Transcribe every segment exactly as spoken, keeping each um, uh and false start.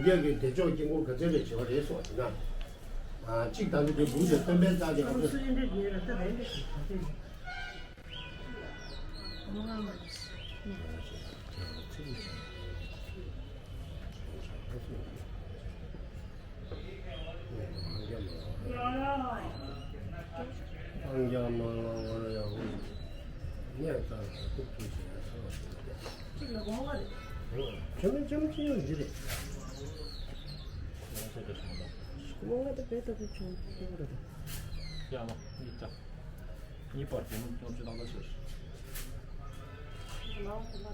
རྒྱ་གི་བདེ་མཆོག་དཀྱིལ་འཁོར་ག་ཚོད་རེ་བྱེད་པ་རེད་སོགས་ཡིན་ན། གཅིག་དང་དེ་དགུ་དེ་སྟོན་པའི་རྩ་དེ་ག་ཚོད། གཉིས་པར་དེ་མོ་སྐྱོར་བཅུ་དང་ལ་ཤོར། ཨ།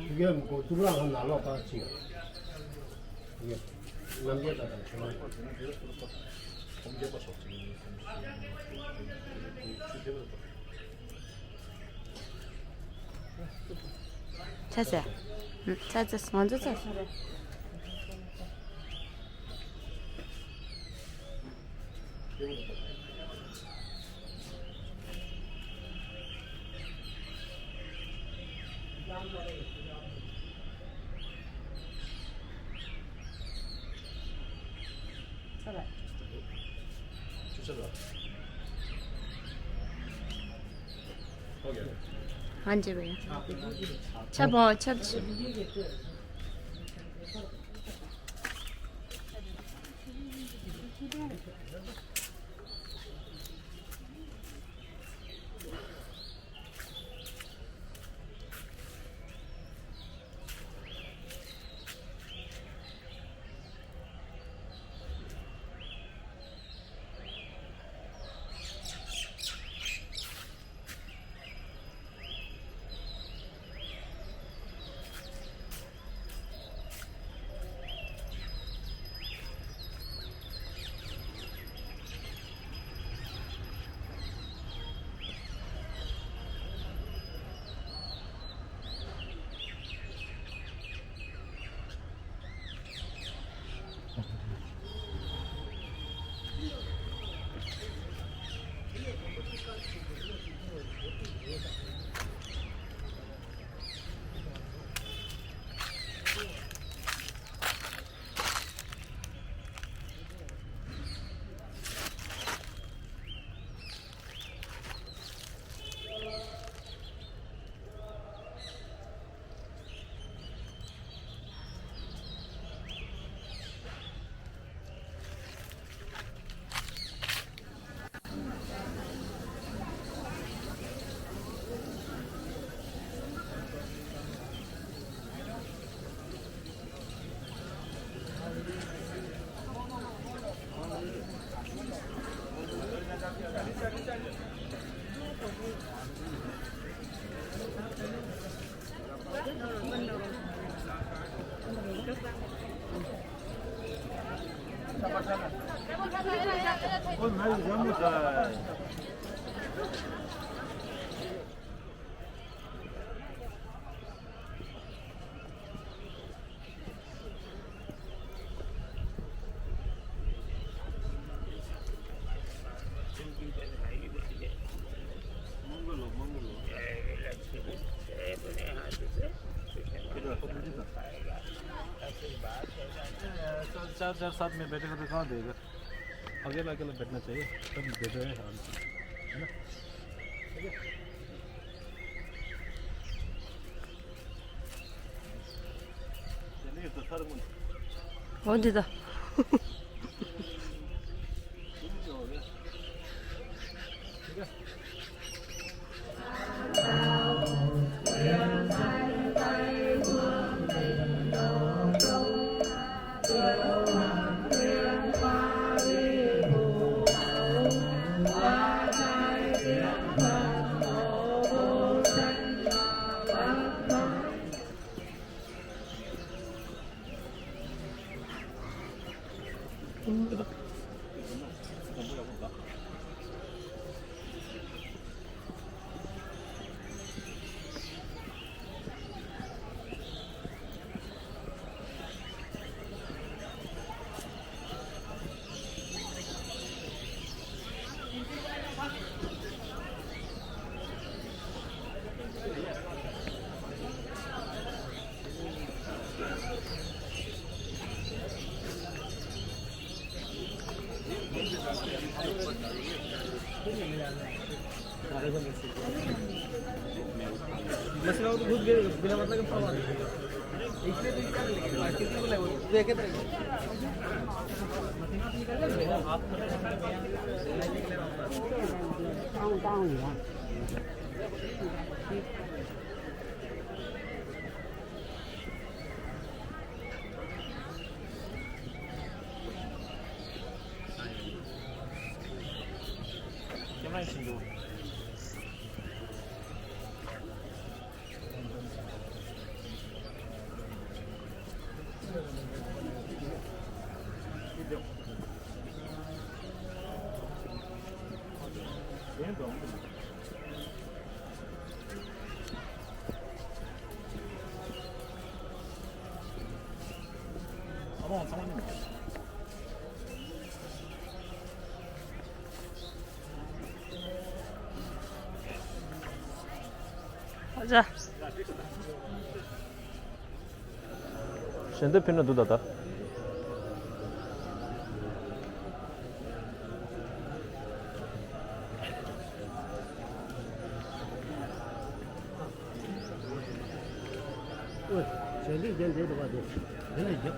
དེ་གའི་མགོ་གཙུག་ལག་ཁང་ནང་ལོགས་པར་ཕྱིན། དེ་གའི་རྣམ་རྒྱལ་དང་དང་ཆོས་མ། ཁོང་རྒྱལ་པོ་ཕྱོགས་གཅིག་གཉིས་གསུམ་བཞི་བཅུ་བདེ་བར་གཏོགས། ཚ་ཚ། ཚ་ཚ་ང་ཚོ་ཚ། हाँ जी भैया। छप हो, छप, छप। चार चार साथ में बैठेगा तो कहाँ देगा? अकेला अकेला बैठना चाहिए, तब बैठे हैं आराम से, है ना? चलिए, तो सर, वो दे दो। ཨ་ཅག་ཞལ་འདེབས་ཕུལ་ན་འདུག་ད་ད། ཞལ་འདེབས་རྒྱབ་འདེབས་འདུག་པ་དེ། དེ་ལས་རྒྱབ།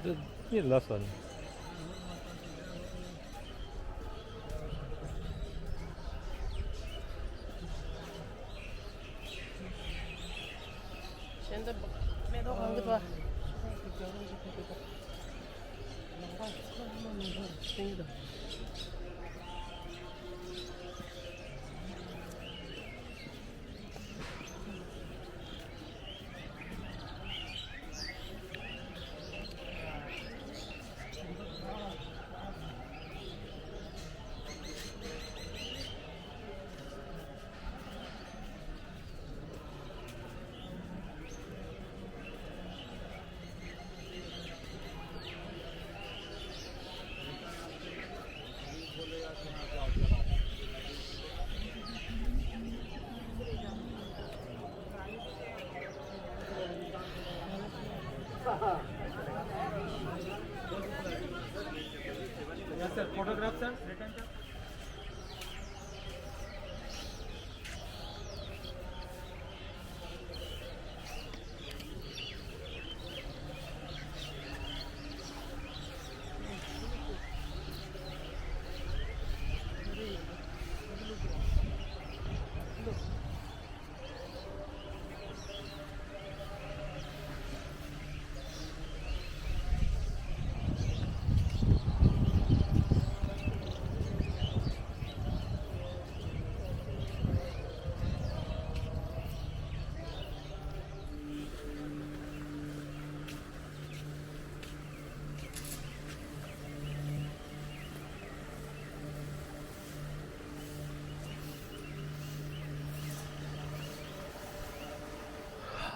འདི་གཉིས་ལ་སོ་ནི། གཞན་དུ་མེ་ཏོག་གང་གི་ཐོག Yes, sir. Photograph, sir. Return, sir.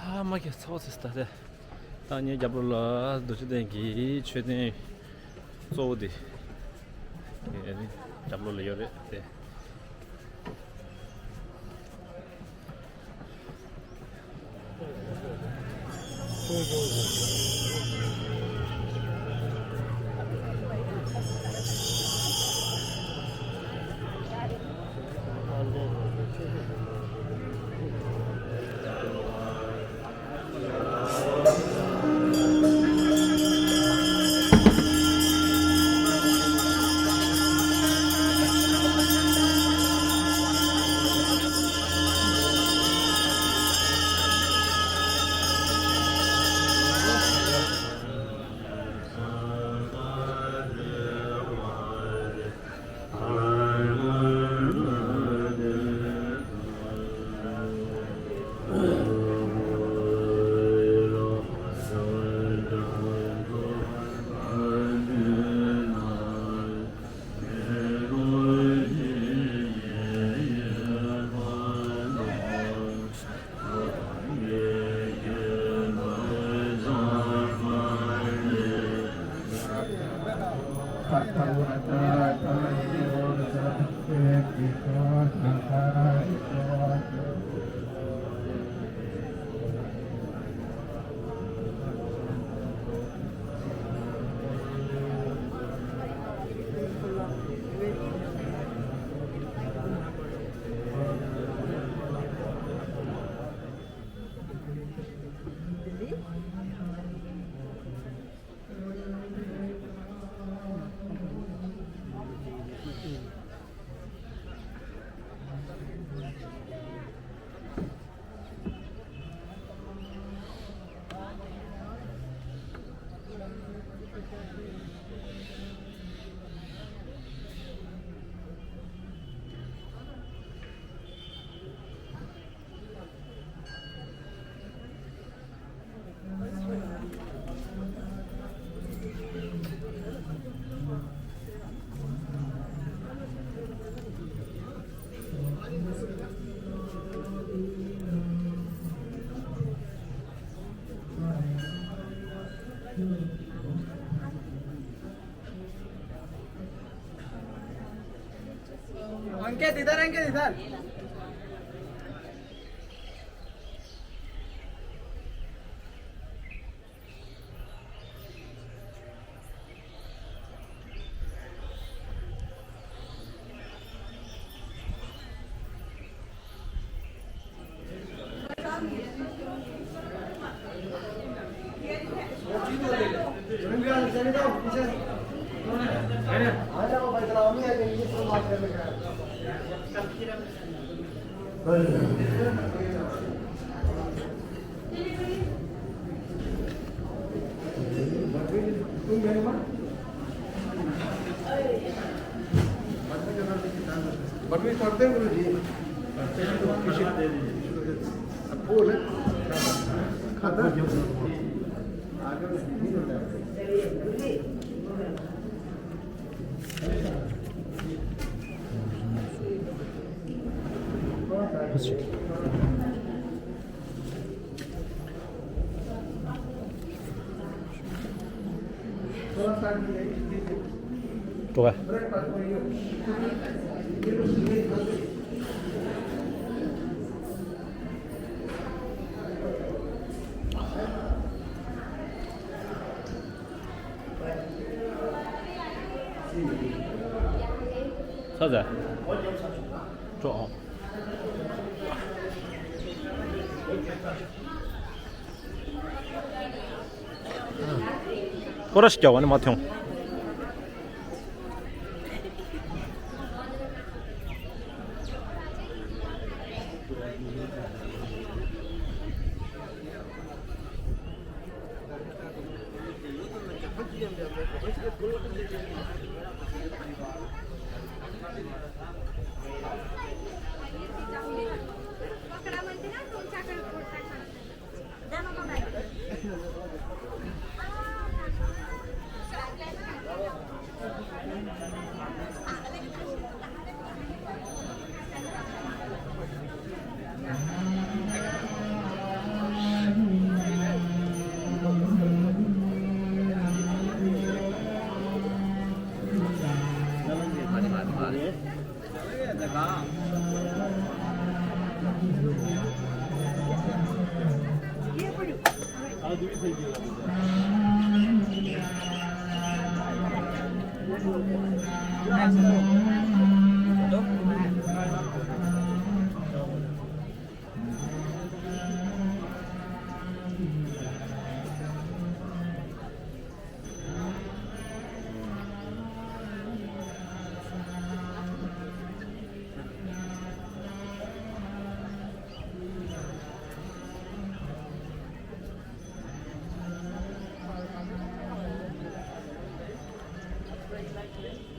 ཨ་མ་གི་ཚ་བ་ཚ་ས་ད་དེ། ད་ངའི་རྒྱབ་ལོགས་ལ་རྡོ་རྗེ་གདན་གྱི་མཆོད་རྟེན་གཙོ་བོ་དེ། ཨ་ནི་རྒྱབ་ལོགས་ལ་ཡོད་རེད་དེ། अंकित, इधर, अंकित, इधर। འགྲོ་ག་ཚ་ཚ། ཀྲོ། སྐོར་ར་ཞིག་རྒྱག་པ་ནི་མ་ཐོན།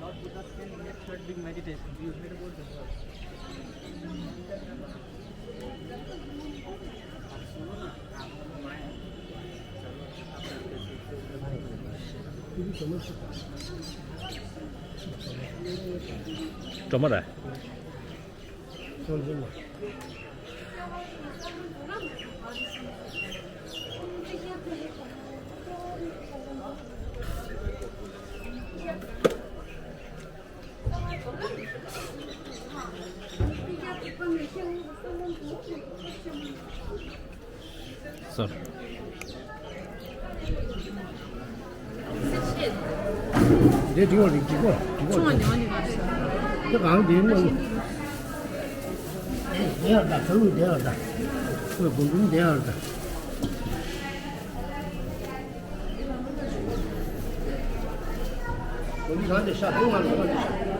Lord Buddha said, make third big meditation. You heard about the word. སྒྲོལ་མ་ར། སོར། འདི་འདི་བ་རེད། འདི་གོ་འདི་གོ་ཆུང་བ་འདི་བ་འདི་ག་རེད། འདི་གང་འདི་མ་ཡིན། འདི་ཡར་ད་ཚ་བུ་འདི་ཡར་ད། ཁོས་དགུན་འབུམ་འདི་ཡར་ད། དགུན་གང་དེ་ཤ་དུང་ང་ལ་ཤ།